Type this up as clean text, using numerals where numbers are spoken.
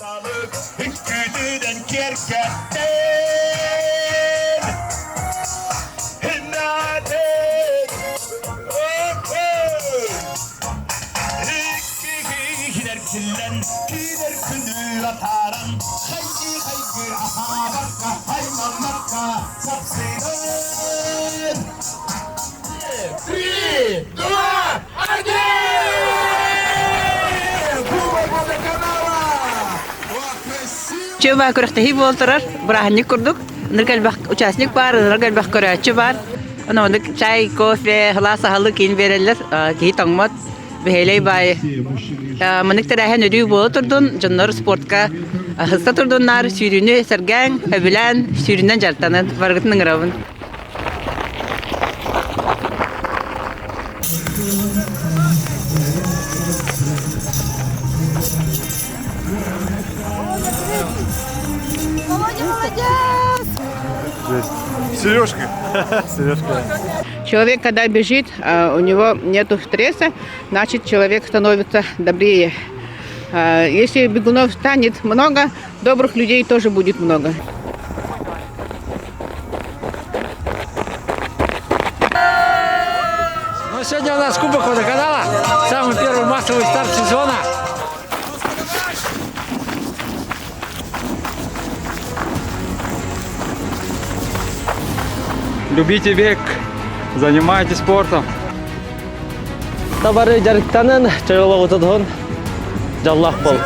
Үҥкүүтүнэн киэркэттин Иккиһинэркиллэн киирэр күнү атааран хайгыы-хайгыы аһаабакка аймаммакка сапсыйан Три, два, один! Кубок водоканала! Чөба күрэхтэһии буола турар, бырааһынньык курдук. Ынырык элбэх участник баар, ынырык элбэх көрөөччү баар. Ону оннук чай, кофе, сылаас аһылык киин биэрэллэр. Киһи тоҥмот, бэһиэлэй баайы. Маннык тэрээһин өрүү буола турдун, дьоннор спортка сыста турдуннар, сүүрүүнү сэргээҥ, сөбүлээн, сүүрүүнэн дьарыктанын. Барыгытын ыҥырабын. Володя, молодец! Сережка. Сережка. Человек, когда бежит, у него нет стресса, значит, человек становится добрее. Если бегунов станет много, добрых людей тоже будет много. Ну, сегодня у нас Кубок Водоканала, самый первый массовый старт сезона. Любите бег, занимайтесь спортом. Табары дьарыктанын, чөл олоҕу тутуһун, дьоллоох буол.